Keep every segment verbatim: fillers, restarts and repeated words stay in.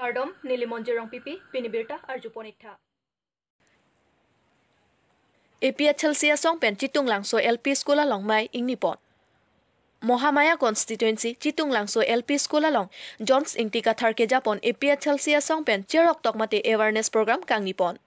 Kardom, neli Monjir Rongpipi, pini birta arjupon iktha. A P H L C asong pen Chitunglangso L P School along mei ingnipon. Mahamaya Constituency Chitunglangso L P School along Jones Ingti Kathar kejapon A P H L C asong pen cheroktok mate awareness program kangnipon.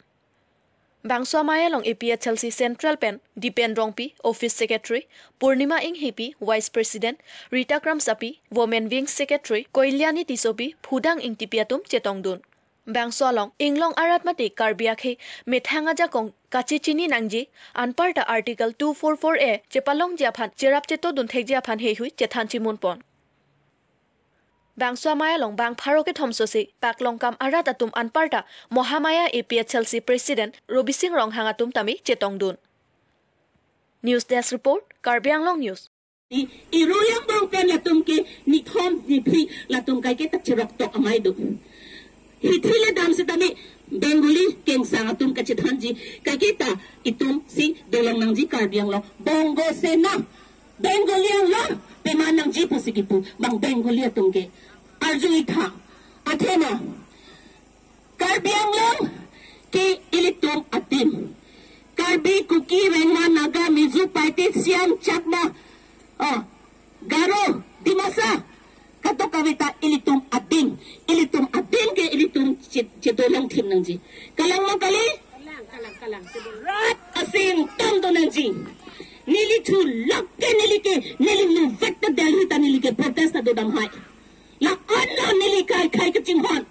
Bangso amei along A P H L C Central pen Dipen Rongpi, Office Secretary, Purnima Inghipi, Vice President, Rita Kramsapi, Women Wing Secretary, Koiliani Tissopi, Phudang Ingtipi atum chetongdun. Bangso along inglong arat mate Karbi akhei methang ajakong kachechini nangji, anparta Article two four four A chepalongji aphan cherap chetodun thekji aphan heihui chethan chimunpon. Bangso amei along bang pharo kethom sose paklongkam arat atum anparta Mahamaya A P H L C President Robising Ronghang atum tame chetongdun. News Desk Report, Karbi Anglong News. I, iru yang bang pen latum ke nithom niphli latum kaike ta cheroktok amei do. Hithi le dam setame Bengali kengsang atum kachethanji kaike ta itum si dolong nangji Karbi Anglong. Bongo Sena, Bengali Anglong pema nangji pusi kipu, bang Bengali atum ke arju iktha. Athema, Karbi Anglong ke ilitum adim. Karbi, Kuki, Rengma, Naga, Mizo, Paite, Siam, Chakma, oh, Garo, Dimasa, katok kave ta ilitum adim. Ilitum adim ke ilitum che-, chedolong thim nangji. Kalang ma kali? Kalang, kalang, kalang. Rat asing tongdun nangji. Neli thu lok ke neli ke, neli nu vet ta Delhi ta neli ke protest ta dodam hai. La-an lo neli kai kai kachinghon.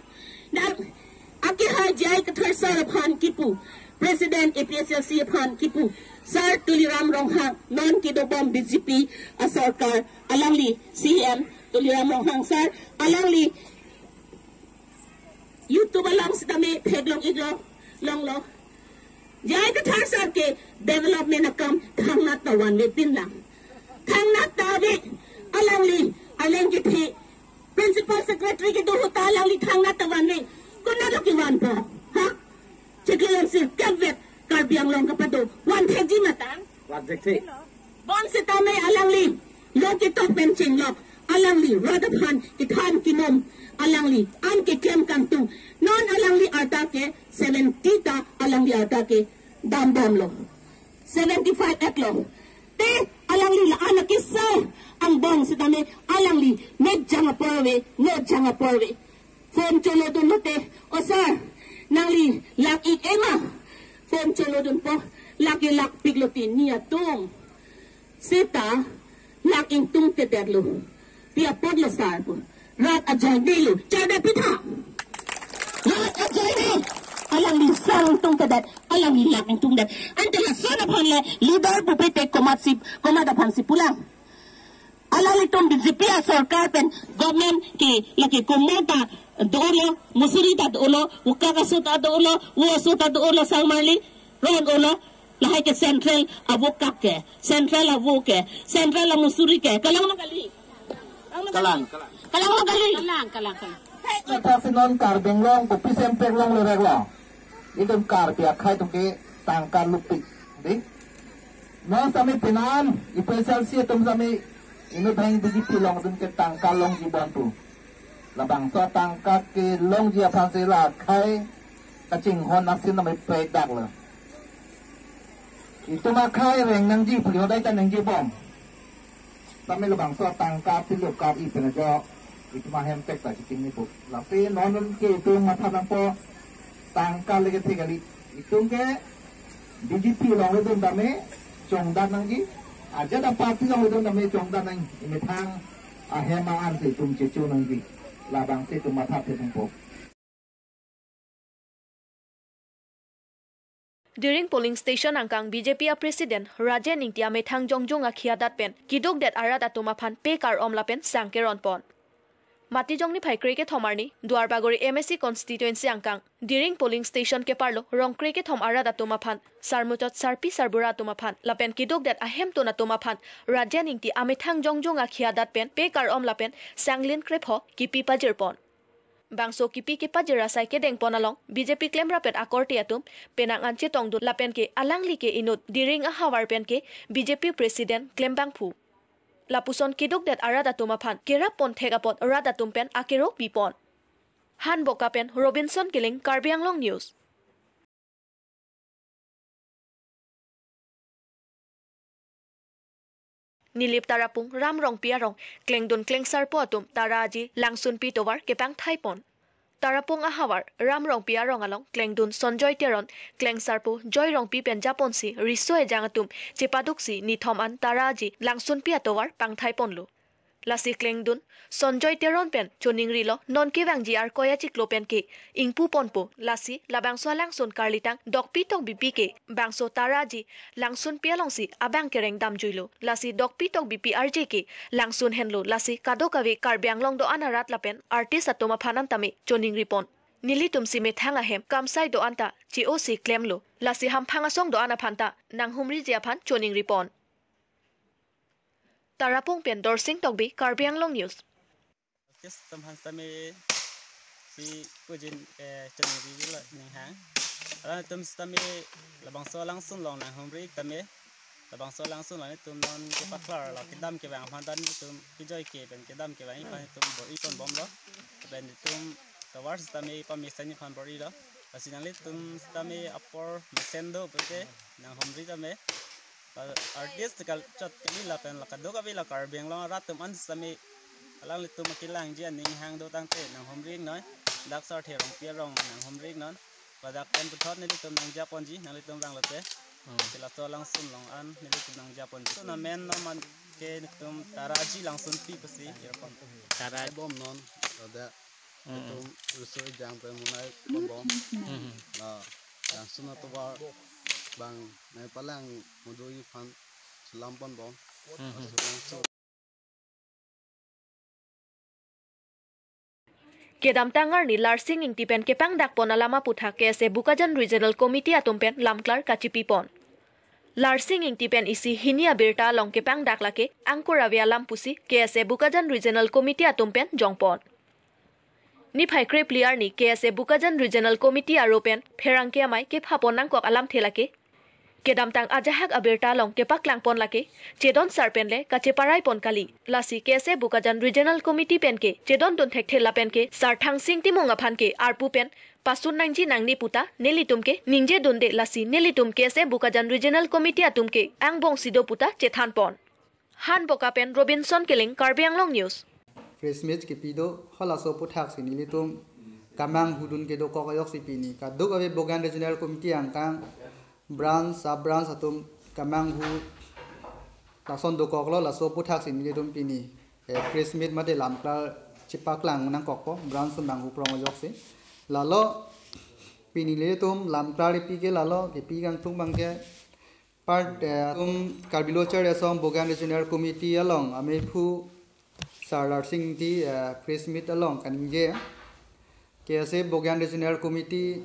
Dan akehai J I Kathar sir aphan kipu, President A P H L C aphan kipu, Sir Tuliram Ronghang, non kedobom B J P asorkar, alangli C M Tuliram Ronghang sir, alangli YouTube along sitame theklong iklo, longlo. J I Kathar sir ke development akam thangnat ta vanve pinlang. Thangnat ta ave, alangli, aleng kethe, Principal Secretary kedo ahut ta alangli thangnat ta vanve. Konat lo kevanpo? Ha? Chiklo yam sir kepvet Karbi Anglong kapado. Van thekji mata? Van thekthe. Bonsitame alangli lo ketok pen chenglok. Alangli rat aphan kethan kemum. Alangli an keklem kangtung. Non alangli arta ke seventy ta alangli arta ke dambomlo. Seventy-five etlo. Te alangli la-an akesai angbong sitame alangli mek jang apor ave, ngo jang apor ave. Phone cholodun mate, "O sir, nangli lakh ik ema?" Phone cholodunpo, "Lakh ke lakh piklo tini atum." Seta lakh ingtungtedetlo. Pi apotlo sir pu. Rat ajoinelo. Charda pitha. Rat ajoine. Alangli sang ingtungtedet. Alangli lakh ingtungtedet. Ante lason aphan le leader pupe te komat si, komat aphan si pulang. Alanglitum B J P asorkar pen government ke lake komo ta do-olo, musuri ta do-olo, vokak aso ta do-olo, vo aso ta do-olo, sangmarli ron olo, lahai ke central avokak ke, central avo ke, central amusuri ke. Kalang ma kali? Kalang, kalang. Kalang ma kali? Kalang, kalang, kalang. Kata sinon Karbi Anglong, kopi sempek long lerek long. Itum Karbi akhei atum ke tangka lupik, dei. Non sitame penan, A P H L C atum sitame inut bang B J P along atum ke tangka longji bon pu. Labangso tangka kelongji aphan si la akhei kachinghon asin sitame pek dak lo. Itum akhei reng nangji pu hodai ta nangji bom. Sitame labangso tangka pilo kar-i pen ajo itum ahem pek ta kachingni pu. Lasi non ke itum matha nangpo tangka le kethe kali. Itum ke B J P along itum tame chongdat nangji. Ajat aparty along itum tame chongdat nang, imethang ahem an si itum checho nangji. Labangsi itum matha the nangpo. Diring polling station angkang B J P a-president Rajen Ingti amethang jongjung akhi adat pen kedukdet arat atum aphan pe kar-om lapen sang keronpon. Matijong niphai kre kethom arni Duarbagori M A C constituency angkang Diring polling station keparlo rong kre kethom arat atum aphan, sarmuchot sarpi sarbura atum aphan lapen kedukdet ahemtun atum aphan Rajen Ingti amethang jongjung akhi adat pen pe kar-om lapen sanglin krepho kipi pajirpon. Bangso kipi kepajir asai kedengpon along B J P klemrap-et akorte atum penang an chetongdun lapen ke alangli ke inut Diring ahavar pen ke B J P president klembangphu. Lapuson kedukdet arat atum aphan kerappon thek apot rat atum pen akero pipon. Hanboka pen Robinson Killing, Karbi Anglong News. Nilip Tarapung Ram Rongpi arong klengdun klengsarpo atum Tara Aji Langsunpi tovar kepangthaipon. Tarapung ahavar Ram Rongpi arong along klengdun Sonjoy Teron, klengsarpo Joy Rongpi pen japonsi riso ejang atum chepaduksi nithom an Tara Aji Langsunpi atovar pangthaiponlo. Lasi klengdun Sonjoy Teron pen choningrilo, non kevangji Arkoi achiklo pen ke ingpuponpo, lasi labangso alangsun karlitang dokpi tokbipi ke bangso Tara Aji Langsunpi alongsi abang kereng damjuilo. Lasi dokpi tokbipi arje ke langsun henlo, lasi kadokave Karbi Anglong do-an arat lapen artist atum aphan an tame choningripon. Nelitum si methang ahem kamsai do-an ta che-osi klemlo, lasi hamphang asong do-an aphan ta nanghumriji aphan choningripon. Tarapung pen Dorsing Tokbi, Karbi Anglong News. Artist atum aphan sitame si pujin, eh, choningri lo ninghang. Alanglitum sitame labangso alangsun along nanghumri tame. Labangso alangsun along itum non kepaklar lo kedam kevang aphan ta itum kejoike pen kedam kevang aphan itum bor-iponbomlo. Pen itum tovar sitame pamesen aphan bor-ilo. Lasi nanglitum sitame apor mesen do pute nanghumri tame. Artist kal chot kali lapen la kadokave la Karbi Anglong arat atum an sitame alanglitum akelangji aning hang do tangte nanghumri noi. Dak Sarthe Rongpi arong nanghumri non. Ladak pen puthot nelitum nangjaponji, nanglitum vanglote. Hmm. Sila so alangsun along an nelitum nangjaponji. So na men no man ke nelitum Tara Aji Langsunpi pusi irpon. Tara. Bom non, ada. Hmm. Nelitum riso ejang pen monai bom. Hmm. Na, langsun atovar bang nangpalang mudui aphan selamponbom. Hmm. Langsun. Kedamtang arni Larsing Ingti pen kepangdakpon alam aputhak K S A Bokajan Regional Committee atum pen lamklar kachipipon. Larsing Ingti pen isi hini abirta along kepangdak lake angkur ave alam pusi K S A Bokajan Regional Committee atum pen jongpon. Niphai krephli arni K S A Bokajan Regional Committee aro pen pherangke amei kephapon nangkok alamthe lake. Kedamtang ajahak abirta along kepaklangpon lake, chedon sar pen le kacheparaipon kali. Lasi K S A Bokajan Regional Committee pen ke chedondun thekthe lapen ke Sar Thangsing Timung aphan ke arpu pen pasun nangji nangne puta nelitum ke ningjedunde, lasi nelitum K S A Bokajan Regional Committee atum ke angbong si do puta chethanpon. Hanboka pen Robinson Killing, Karbi Anglong News. Press meet kepi do, halaso aputhak si nelitum kemanghu dun kedokok ajoksi pini kadokave Bokajan Regional Committee angkang branch, sub branch atum kemanghu lason dokoklo, laso aputhak si nelitum pini, eh, press meet mate lamklar chepaklang nangkokpo, branch atum manghu prong ajoksi. Lalo pini nelitum lamklar kepi ke lalo, kepi kangtung abang ke part, eh, atum Karbi Lo Charli Asong Bokajan Regional Committee along ameiphu Sar Larsing Ingti, eh, press meet along kaningje, K S A Bokajan Regional Committee,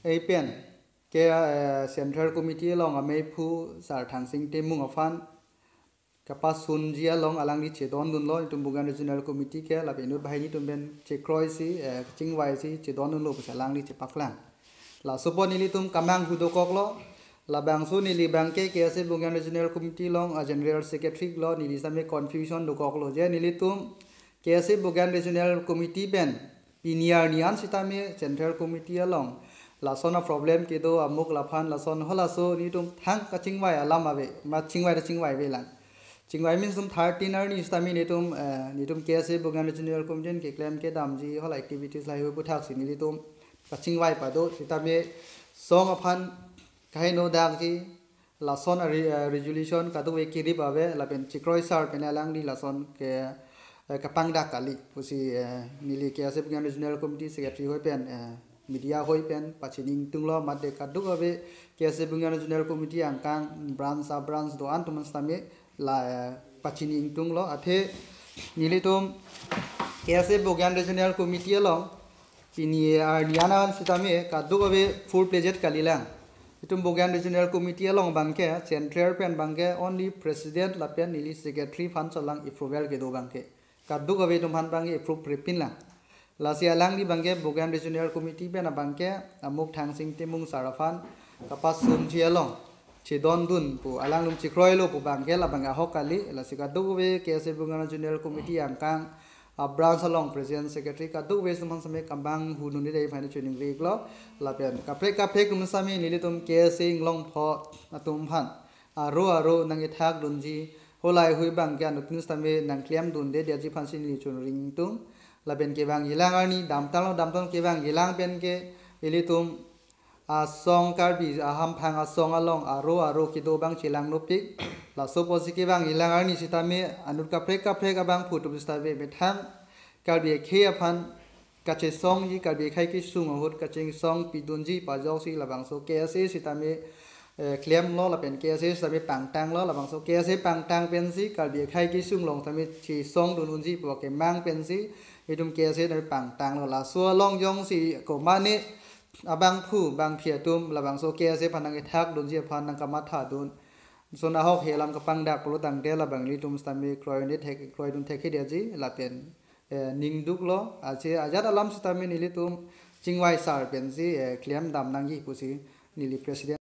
eh, pen ke, eh, Central Committee along ameiphu Sar Thangsing Timung aphan kapasunji along alangli chedondunlo, itum Bokajan Regional Committee ke lapen inut banghini atum pen chekroisi, eh, chingvaisi chedondunlo pusi alangli chepaklang. Laso apot nelitum kemanghu dokoklo, labangso neli abang ke K S A Bokajan Regional Committee along a General Secretary lo, neli sitame confusion dokoklo je nelitum K S A Bokajan Regional Committee pen pini arni an sitame Central Committee along lason aproblem kedo, amuk laphan lason halaso nelitum thang kachingvai alam ave, ma chingvai ta chingvai avelang. Chingvai means itum thirteen arni sitame nelitum, eh, nelitum K S A Bokajan Regional Committee keklem kedamji hala activities lahei aputhak si nelitum kachingvai pado, sitame song aphan kaheno dakji, lason a re-, eh, resolution kadokave kerip ave lapen chekroi sar pen alangli lason ke, eh, kepangdak kali pusi, eh, neli K S A Bokajan Regional Committee Secretary ahoi pen, eh, media ahoi pen pachini ingtunglo, mate kadokave K S A Bokajan Regional Committee angkang branch, sub branch do-an atum sitame la, eh, pachini ingtunglo. Athe nelitum K S A Bokajan Regional Committee along pini arni an an sitame kadokave full fledged kalilang. Itum Bokajan Regional Committee along abang ke Central pen abang ke only President lapen neli Secretary aphan cholang approval kedo abang ke. Kadokave atum aphan abang ke approve repinlang. Lasi alangli abang ke Bokajan Regional Committee pen abang ke amuk Thangsing Timung sar aphan kapasunji along chedondun pu alanglitum chekroilo pu abang ke labang ahok kali. Lasi kadokave K S A Bokajan Regional Committee angkang a branch along president secretary kadokave atum aphan sitame kemang hu dunde aphan chiningri iklo. Lapen kaprek kaprek atum sitame nelitum K S A inglongpo atum aphan aro aro nangkethak dunji, halahei abang ke anuttin sitame nangklem dunde detji aphansi neli choningri tum. Lapen kevangjilang arni damtanglo, damtang kevangjilang pen ke ilitum asong Karbi ahamphang asong along aro aro kedo abang chelang nopik. Laso apotsi kevangjilang arni sitame anut kaprek kaprek abangphu atum sitame methang Karbi akhei aphan kachesongji, Karbi akhei kesung ahut kachesong pidunji pajoksi labangso K S A sitame, eh, klemlo lapen K S A sitame pangtanglo. Labangso K S A pangtang pensi Karbi akhei kesung along sitame chesong dun unji pu kemang pensi itum K S A sitame pangtanglo. Laso along jongsi komane abangphu bangphi atum labangso K S A aphan nangkethak dunji aphan nangkamatha dun, lason ahok he alam kapangdak pulo tangte labang ilitum sitame kroi unde thek, kroi dun thekthedetji lapen, eh, ningduklo. Ache ajat alam sitame nelitum chingvai sar pensi, eh, klem dam nangji pusi neli president